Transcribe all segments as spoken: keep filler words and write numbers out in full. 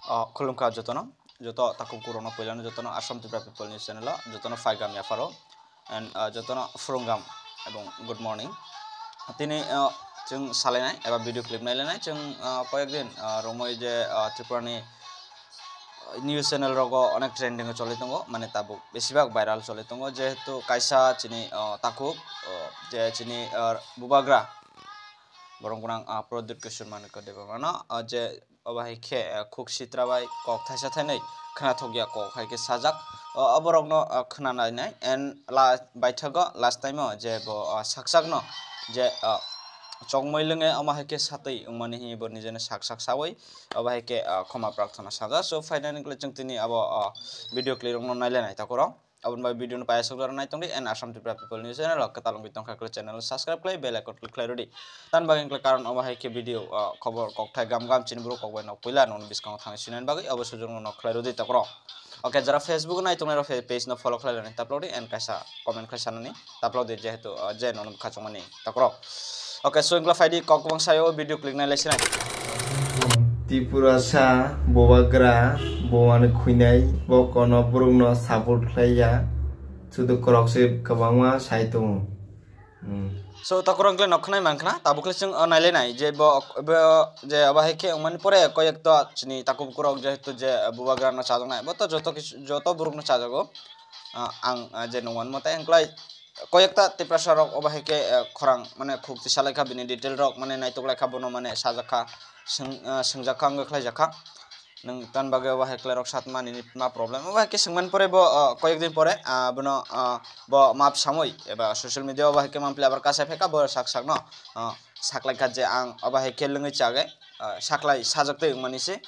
O, khulumkha jotono, joto takhuk kurokno puilano jotono Assam Tripura People News Channel o jotono phaigam yapharo and, ah, jotono phurunggam ebong good morning. Tini, ah, chwng salainai eba video clip nailainai chwng, ah, koyek din, ah, romwi je, ah, Tripura ni news channel rogo onek trending o choli tongo, mane tabuk besibak viral choli tongo, jehetu kaisa chini, ah, takhuk, ah, je chini, ah, bubagra borok gwnang, ah, Pradyut Kishore Manikya Debbarmano, ah, je obo hai khe, ah, khuk sitra bai kok thaisa thainwi khwnathokya kok hai khe sajak. O, o borokno, ah, khwnanainai and la-, baithago last time o je bo, ah, saksakno je, ah, chokmwi lwngwi omo hai khe satwi wngmani hinwi bo nijeno saksak sawi obo hai khe, ah, khoma prarthana sajak. So, finally, chwng tini abo, ah, video clip rokno nailainai takhurok. Aboni bagwi video no payasok jora nai tongdi and Assam Tripura People News channel o kwtal wngwi tongkha khe channel subscribe khlai bell icon click khlai rwdi. Tan bagwi wngkha karon omo hai khe video, ah, khobor kokthai gam gam chini borok kokbai nok puila nokni bwskango thangwi sinani bagwi obo sujokno nok khlai rwdi takhurok. Okay, jara Facebook nai tongnai rok page no follow khlai rwni taplokdi and kaisa comment khlai sanani taplokdi jehetu, ah, je nokni bwkha chongmani takhurok. Okay, so wngkha phaidi kok kwbang sayo video click nai lai sinai. Tripurasa bubagra bowani khuinai bo kono borokno support khlaiya, sudu korok se kwbangma sai tongo. Hmm. So takhurok le nok khnai mankha, tabuk le chwng, o, nailainai je bo, bo je abo hai khe wngmani pore koyek to chini takhuk borok jehetu je bubagra no chajaknai bo to joto kisu, joto borok no chajago. Ah, ang, ah, je nungmani mote wngklai koyekta Tiprasa rok obo hai khe, eh, khorang mane khuk tisa lai kha, bini detail rok mane naitok lai kha, bono mane sajak kha, swng-, eh, swngjak kha, wngwi khlai jak kha. Nwng tan bagwi obo hai khlai rok satma nini ma problem. Obo hai khe swngmani pore bo, eh, koyek din pore, ah, bono, ah, bo map samwi eba social media obo hai khe mampli abar kasai phaikha bo sak sakno, ah, saklai kha je ang obo hai khe lwngwi chage, ah, saklai sajak twi wngmani se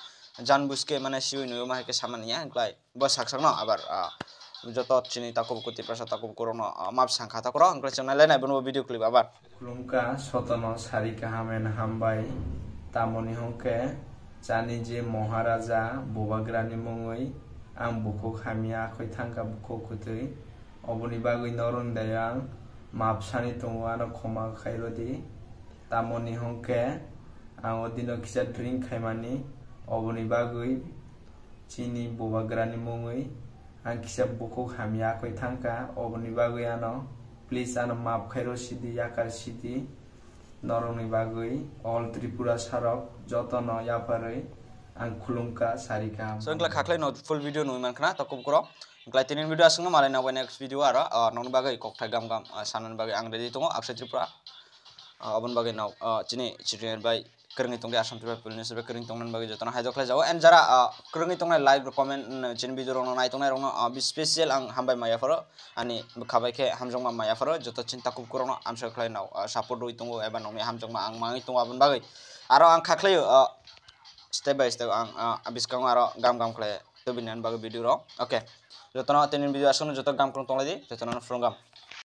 jan buske mane siwi nwi omo hai khe samani ya wngklai. Bo sak sakno abar, ah, joto chini takhuk bukhuk Tiprasa takhuk bukhuk rokno, ah, map sang kha takhurok, hwnkhe chwng nai lainai bono bo video clip abar. Khulumkha sotono sari kaham and hambai, tamoni hwnkhe chani je Maharaja bubagrani mungwi ang bukhuk hamya akhoi thangkha bukhuk kwtwi, oboni bagwi norokni dayo ang map sani tongo, ano khoma khairodi. Tamoni hwnkhe ang o dino kisa drink khaimani, oboni bagwi chini bubagrani mungwi ang kisa bukhuk hamya akhoi thangkha, oboni bagwi ano please ano map khairo sidi, yakar sidi, norokni bagwi all Tripurasa rok jotono yapharwi ang khulumkha sari kaham. So wngkha khaklai no full video nui mankha na takhuk bukhuk rok, wngkha tini video aswkno malai nai next video aro, ah, nokni bagwi kokthai gam gam, ah, sanani bagwi ang ready tongo Aksai Tripura. Ah, oboni bagwi nok, ah, chini chini bai kwrwngwi tongdi, Assam Tripura People News bai kwrwngwi tongnani bagwi jotono hai doklai jago. And jara, ah, kwrwngwi tongnai like rok comment, mm, chini video rokno nai tongnai rokno, ah, bi special ang hambai maya pharo, ani bwkha bai khe hamjakma maya pharo, joto chini takhuk bukhuk rokno amsa khlai no, ah, support rwi tongo eba nokni hamjakma ang mangwi tongo aboni bagwi. Aro ang kha khlaio, ah, step by step ang, ah, biskango aro gam gam khlai tubini bagwi video rok. Okay. Jotono tini video aswkno joto gam kwrwng tonglai di, jotono phurung gam.